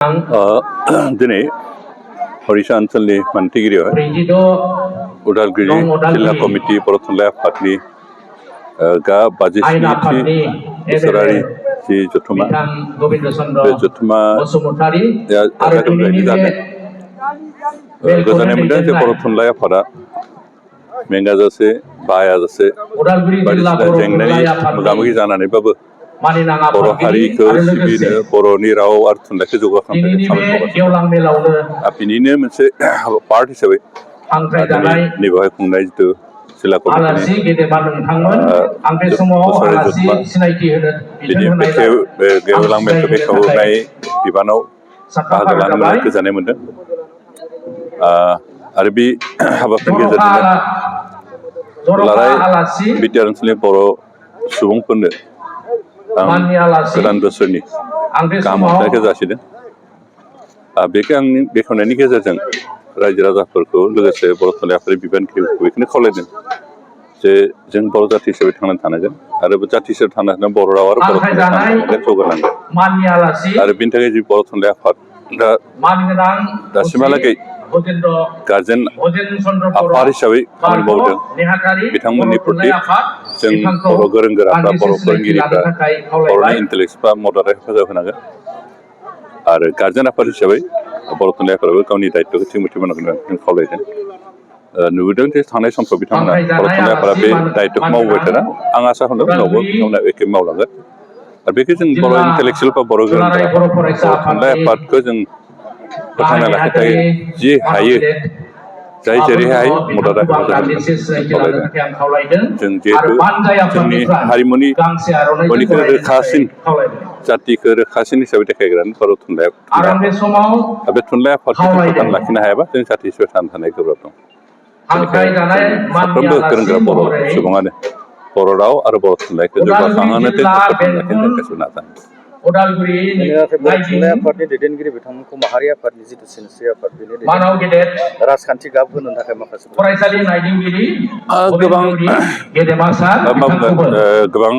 दिनै हरिसा ओनसोलनि मानथिगिरियाव उदालगुरि जिल्ला कमिटि बर' थुनलाइ आफादनि गा 57थि बोसोरारि जि जथुमा बे जथुमाया गाजा गोमजायैनो जादों। गोजोननाय मोनदों जे बर' थुनलाइ आफादा मेंगाजासे बायाजासे बायदिसिना जेंनानि मोगा मोगि जानानैबाबो बर' हारिखौ सिबिनो बर'नि राव आरो थुनलाइखौ जौगाखांनो खामानि मावगासिनो। बिनिनो मोनसे पार्ट हिसाबै दिनै नैबेवहाय खुंनाय जिथु जिल्ला कमिटिनि बिनि गेवलां मेलखौ बेखेवनाय बिबानाव बाहागो लानो मोननानै गोजोननाय मोनदों। आरो बे हाबाफारिनि गेजेरजोंनो दुलाराय बिटिआर ओनसोलनि बर' सुबुंफोरनो गोदान बोसोरनि गाहाम हामलायनायखौ जासिदों। बेखौ आंनि बेखेवनायनि गेजेरजों रायजो राजाफोरखौ लोगोसे बर' थुनलाइ आफादनि बिबानगिरिखौ बेखौनो खावलायदों जे जों बर' जाथि हिसाबै थांनानै थानांगोन आरो जाथि हिसाबै थांना बर' राव आरो बर' थुनलाइ थानांगोन जौगानांगोन। आरो बेनि थाखाय जि बर' थुनलाइ आफाद दासिमहालागै गार्जेन आफाद हिसाबै खामानि मावदों। बिथांमोननि प्रति जों बर' गोरों गोराफ्रा बर' फोरोंगिरिफ्रा बर'नि इन्टेलेक्टसफ्रा मदद हेफाजाब होनांगोन। आरो गार्जेन आफाद हिसाबै बर' थुनलाइ आफादाबो गावनि दायित्वखौ थिग मथे मावनांगोन होननानै खावलायदों। नुदों जे थांनाय समफ्राव बिथांमोना बर' थुनलाइ आफादा बे दायित्वखौ मावबाय थादों। आं आसा खालामदों उनावबो बिथांमोना एखे मावलांगोन। आरो बेखौ जों बर' इन्टेलेक्सुयेल बा बर' गोरों गोरा बर' थुनलाइ आफादखौ जों फोथांना लाखिनो थाखाय जि हायो जाय जेरैहाय मदद हेफाजाब खावलायदों। जों जिहेतु जोंनि हारिमुनि बयनिख्रुइ रोखासिन जातिखौ रोखासिन हिसाबै देखायग्रा बर' थुनलाइ आफाद। बे थुनलाइ आफादखौ जों फोथांना लाखिनो हायाबा जों जाति हिसाबै थांना थानाय गोब्राब दं। बेनिखायनो जों साफ्रोमबो गोरों गोरा बर' सुबुङानो बर' राव आरो बर' थुनलाइखौ जौगाखांहोनो फोथांना लाखिनो जों गासिबो नाजानांगोन। बर' थुनलाइ आफादनि दैदेनगिरि बिथांमोनखौ माहारि आफादनि जिथु सिनस्रि आफाद बेनि राजखान्थि गाब होनो थाखाय माखासे गोबां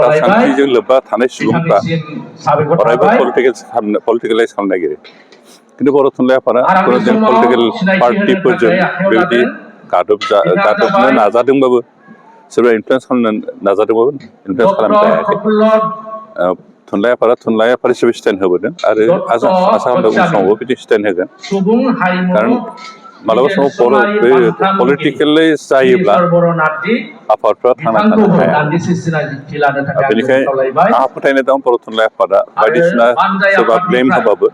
राजखान्थिजों लोब्बा थानाय सुबुंफ्रा अरायबो पलिटिकेलाइज खालामनो नागिरो। खिन्थु बर' थुनलाइ आफादा जों पलिटिकेल पार्टिफोरजों बेबायदि गादबनो नाजादोंबाबो सोरबा इनफ्लुयेन्स खालामनो नाजादोंबाबो इनफ्लुयेन्स खालामनो हायाखै। थुनलाइ आफादा थुनलाइ आफाद हिसाबै स्टेन्ड होबोदों आरो आसा खालामदों उन समावबो बिदि स्टेन्ड होगोन। खारन मालाबा समाव बे पलिटिकेलाइज जायोब्ला आफादफ्रा थांना थानो हाया। बेनिखायनो आंहा फोथायनाय दं बर' थुनलाइ आफादा बायदिसिना सोरबा ब्लेम होबाबो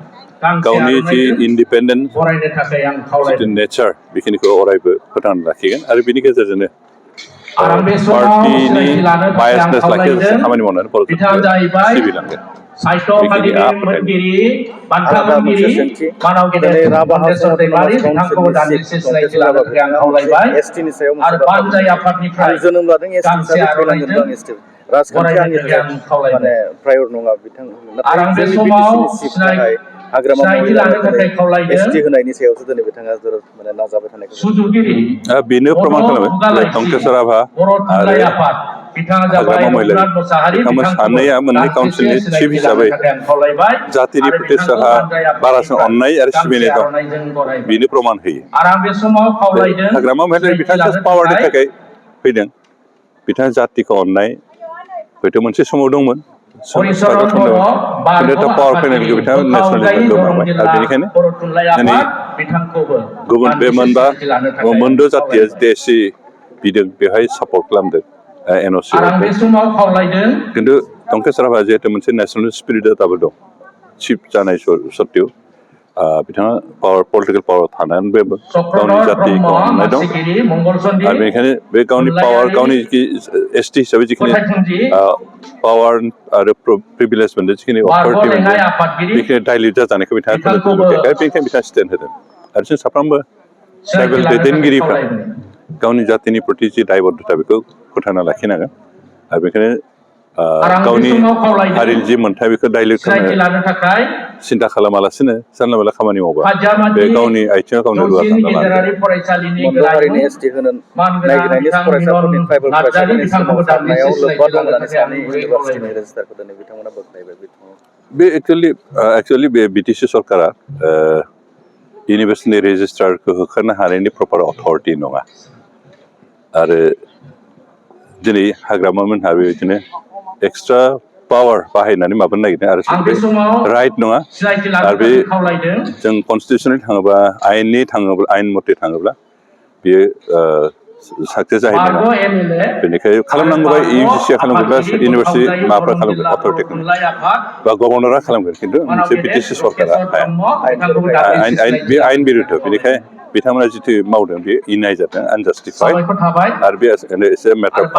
गावनि जि इन्डिपेन्डेन्ट जिथु नेचार बेखिनिखौ अरायबो फोथांना लाखिगोन आरो बेनि गेजेरजोंनो पार्टिनि बायासनेस लाखिजासे खामानि मावनानै बर' थुनलाइखौ सिबिलांगोन। बेखिनि आंहा राजखान्थि आंनि थाखाय माने प्रायर नङा बिथां नाथाय जोंनि बिटिसिनि चिफ गाहाय हाग्रामा महिलारि एसटि होनायनि सायावसो दिनै बिथाङा माने नाजाबाय थानायखौ बेनो प्रमान खालामो टंकेश्वर राभा आरो हाग्रामा महिलारि बिथांमोन सानैया मोननै काउन्सिलनि चिफ हिसाबै जातिनि प्रति सोरहा बारासिन अननाय आरो सिबिनाय दं बेनो प्रमान होयो। हाग्रामा महिलारि बिथाङा जास्ट पावारनि थाखाय फैदों। बिथाङा जातिखौ अननाय हयथ' मोनसे समाव दंमोन खिन्थु दा पावार फैनाय लोगो बिथाङा नेसनेलिजमखौ गोमाबाय आरो बेनिखायनो दिनै गुबुन बे मोनद' जातिया देसि बिदों बेवहाय सापर्ट खालामदों एनअसि खिन्थु टंकेश्वर राभाया जिहेतु मोनसे नेसनेल स्पिरिट दाबो दं चिफ जानाय सत्तेव बिथाङा पलिटिकेल पावार थानानैबो गावनि जातिखौ अननाय दं आरो बेनिखायनो बे गावनि पावार गावनि एसटि हिसाबै जिखिनि पावार आरो प्रिभिलेज मोनदों जिखिनि अथरिटि मोनदों बेखिनि डाइल्युट जाजानायखौ बिथाङा बेनिखायनो बिथाङा स्टेन्ड होदों। आरो जों साफ्रोमबो ट्राइबेल दैदेनगिरिफ्रा गावनि जातिनि प्रति जि दायबद्धता बेखौ फोथांना लाखिनांगोन आरो बेखायनो गावनि हारिनि जि मोन्थाय बेखौ डाइल्युट खालामनो सिन्था खालामालासिनो जानला मोनला खामानि मावबा बे गावनि आथिङाव गावनो रुवा थांना बे एक्चुअलि बे बिटिसि सरकारा इउनिभार्सिटिनि रेजिस्ट्रारखौ होखारनो हानायनि प्रपार अथरिटि नङा आरो दिनै हाग्रामा मोनहा बेबायदिनो एक्सट्रा पावार बाहायनानै माबानो नागिरदों आरो राइट नङा आरो बे जों कनस्टिटिउसननि थाङोबा आयेन मथे थाङोब्ला बेयो साक्सेस जाहैनाय नङा बेनिखायनो खालामनांगौबा इउजिसिआ खालामगोन बा इउनिभार्सिटि माबाफ्रा खालामगोन अथरिटि खालामगोन बा गभर्नरा खालामगोन खिन्थु मोनसे बिटिसि सरकारा बे आयेन बिरुद्ध बेनिखायनो बिथांमोना जिथु मावदों बे इनाय जादों आनजास्टिफाइड आरो बे एसे मेटार अफ